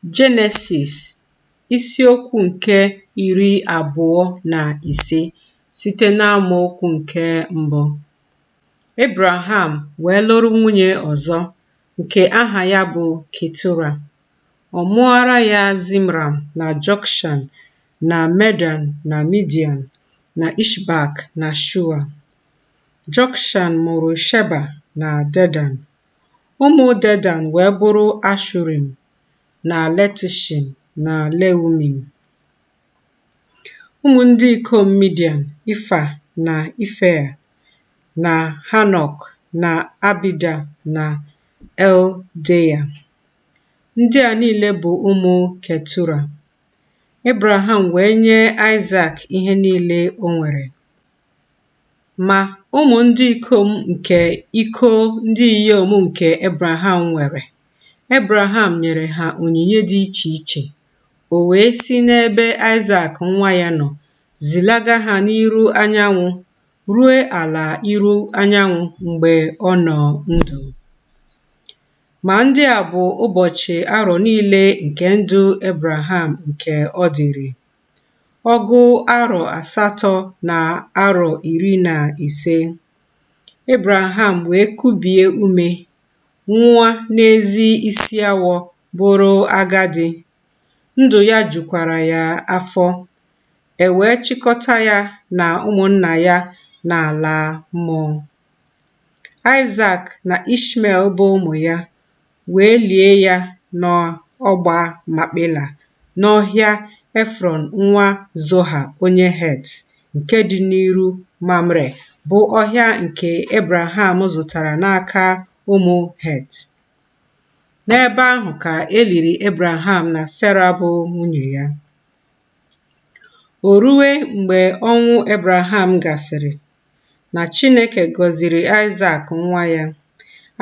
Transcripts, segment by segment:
Jenesis isiokwu nke 25 site n'amaokwu nke mbụ. Ebraham wee lụrụ nwunye ọzọ nke aha ya bụ Ketura. Ọ mụọra ya Zimram na Jokshan na Medan na Midian na Ishbak na Shua. Jokshan mụrụ Sheba na Dedan. Ụmụ Dedan wee bụrụ Ashurim na Letushim na Leumim. Ụmụ ndị ikom Midian, Ifa na Ifea na Hanọk na Abida na Eldeya. Ndị a niile bụ ụmụ Ketura. Ebraham wee nye Aịsak ihe niile o nwere. Ma ụmụ ndị ikom nke iko ndị inyom nke Ebraham nwere, Ebraham nyere ha onyinye dị iche iche. O wee si n'ebe Aịsak nwa ya nọ zilaga ha n'iru anyanwụ rue ala iru anyanwụ mgbe ọ nọ ndụ. Ma ndị a bụ ụbọchị arọ niile nke ndụ Ebraham nke ọ dịrị, ọgụ arọ asatọ na arọ 15. Ebraham wee kubie ume, nwụọ n'ezi isi awọ, bụrụ agadi. Ndụ ya jukwara ya afọ. E wee chịkọta ya na ụmụnna ya n'ala mmụọ. Aịsak na Ishmel bụ ụmụ ya wee lie ya n'ọgba Makpela n'ọhịa Efrọn nwa Zoha onye Het nke dị n'iru Mamre, bụ ọhịa nke Ebraham zụtara n'aka ụmụ Het. N'ebe ahụ ka e liri Ebraham na Sera bụ nwunye ya. O rue mgbe ọnwụ Ebraham gasịrị, na Chineke gọziri Aịsak nwa ya.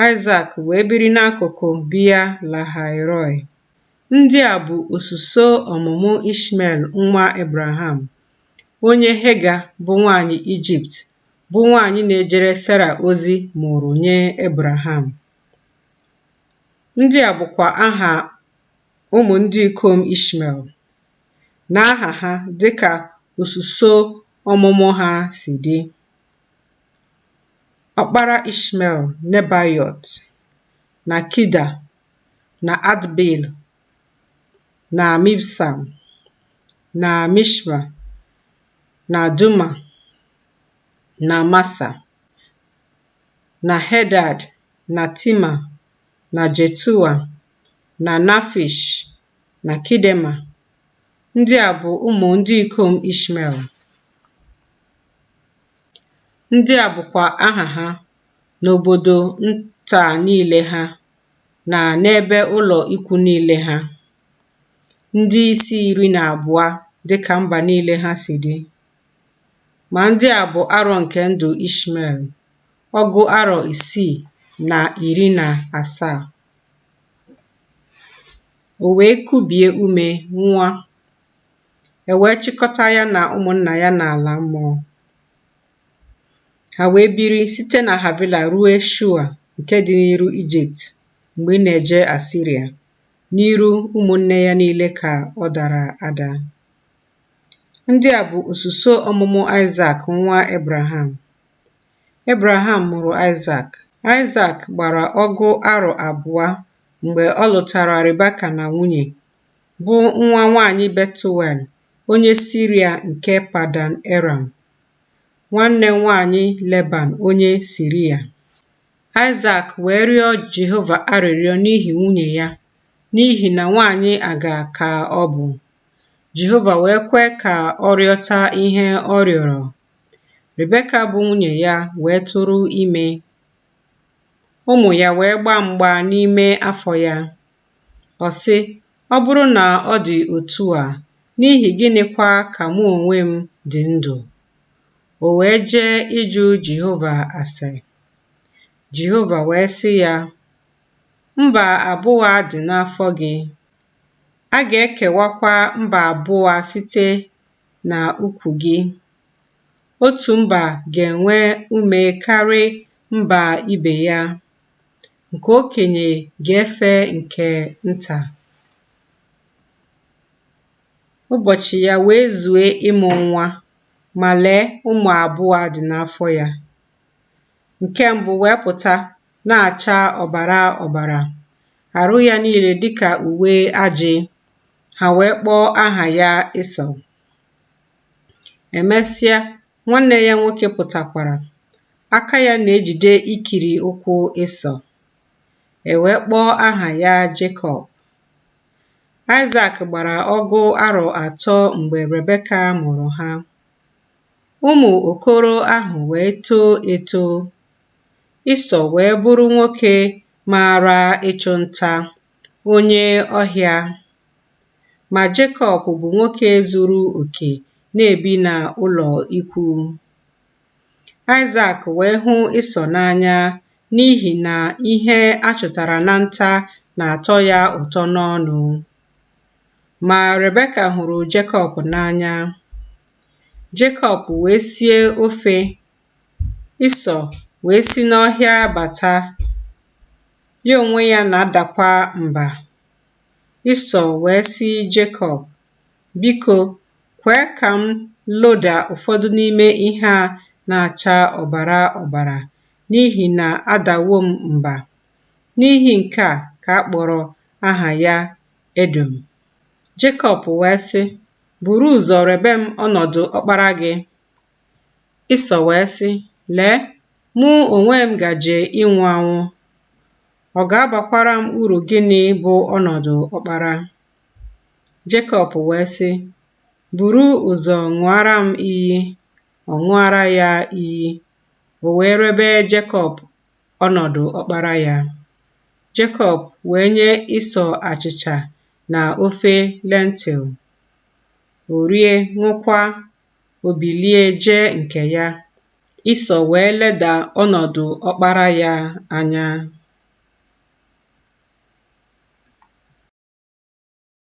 Aịsak wee biri n'akụkụ Bia Lahai-roi. Ndị a bụ osuso ọmụmụ Ishmel nwa Ebraham, onye Hega bụ nwaanyị Ijipt, bụ nwaanyị na-ejere Sera ozi mụrụ nye Ebraham. Ndị a bụkwa aha ụmụ ndị ikom Ishmel, na aha ha dịka osuso ọmụmụ ha si dị. Ọkpara Ishmel, Nebaiot, na Kida, na Adbeel, na Mibsam, na Mishma, na Duma, na Masa, na Hedad, na Tima, na Jetua, na Nafish, na Kidema. Ndị a bụ ụmụ ndị ikom Ishmel. Ndị a bụkwa aha ha n'obodo nta niile ha na n'ebe ụlọ ikwu niile ha, ndị isi 12 dịka mba niile ha si dị. Ma ndị a bụ arọ nke ndụ Ishmel, ọgụ arọ 617. O wee kubie ume nwụọ, e wee chịkọta ya na ụmụnna ya n'ala mmụọ. Ha wee biri site na Havila rue Shua nke dị n'iru Ijipt mgbe ị na-eje Asiria, n'iru ụmụnne ya niile ka ọ dara ada. Ndị a bụ osuso ọmụmụ Aịsak nwa Ebraham. Ebraham mụrụ Aịsak. Aịsak gbara ọgụ arọ 2 mgbe ọ lụtara Ribeka na nwunye, bụ nwa nwaanyị Betuel onye Siria nke Padan Eram, nwanne nwaanyị Leban onye Siria. Aịsak wee rịọ Jehova arịrịọ n'ihi nwunye ya, n'ihi na nwaanyị aga ka ọ bụ. Jehova wee kwe ka ọ rịọta ihe ọ rịọrọ. Ribeka bụ nwunye ya wee tụrụ ime. Ụmụ ya wee gbaa mgba n'ime afọ ya. Ọ sị, Ọ bụrụ na ọ dị otu a, n'ihi gịnịkwa ka mụ onwe m dị ndụ? O wee jee ịjụ Jehova ase. Jehova wee sị ya, Mba abụọ dị n'afọ gị, a ga-ekewakwa mba abụọ site n'ukwu gị. Otu mba ga-enwe ume karị mba ibe ya, nke okenye ga-efe nke nta. Ụbọchị ya wee zue ịmụ nwa, ma lee, ụmụ abụọ dị n'afọ ya. Nke mbụ wee pụta na-acha ọbara ọbara, arụ ya niile dịka uwe ajị, ha wee kpọọ aha ya Ịsọ. Emesịa, nwanne ya nwoke pụtakwara, aka ya na-ejide ikiri ụkwụ Ịsọ. E wee kpọọ aha ya Jekọb. Aịsak gbara ọgụ arọ atọ mgbe Rebeka mụrụ ha. Ụmụ okoro ahụ wee too eto. Ịsọ wee bụrụ nwoke maara ịchụ nta, onye ọhịa. Ma Jekọb bụ nwoke zuru oke na-ebi na ụlọ ikwu. Aịsak wee hụ Ịsọ n'anya n'ihi na ihe a chụtara na nta na-atọ ya ụtọ n'ọnụ. Ma Rebeka hụrụ Jekọb n'anya. Jekọb wee sie ofe, Ịsọ wee si n'ọhịa bata, ya onwe ya na-adakwa mba. Ịsọ wee sị Jekọb, Biko, kwee ka m loda ụfọdụ n'ime ihe a na-acha ọbara ọbara, n'ihi na adawo m mba. N'ihi nke a ka a kpọrọ aha ya Edọm. Jekọb wee sị, Buru ụzọ rebe m ọnọdụ ọkpara gị. Ịsọ wee sị, Lee, mụ onwe m gaje ịnwụ anwụ, ọ ga-abakwara m uru gịnị bụ ọnọdụ ọkpara? Jekọb wee sị, Buru ụzọ ṅụọra m iyi. Ọ ṅụọra ya iyi. O wee rebe Jekọb ọnọdụ ọkpara ya. Jekọb wee nye Ịsọ achịcha na ofe lentil. O rie, ṅụkwa, o bilie jee nke ya. Ịsọ wee leda ọnọdụ ọkpara ya anya.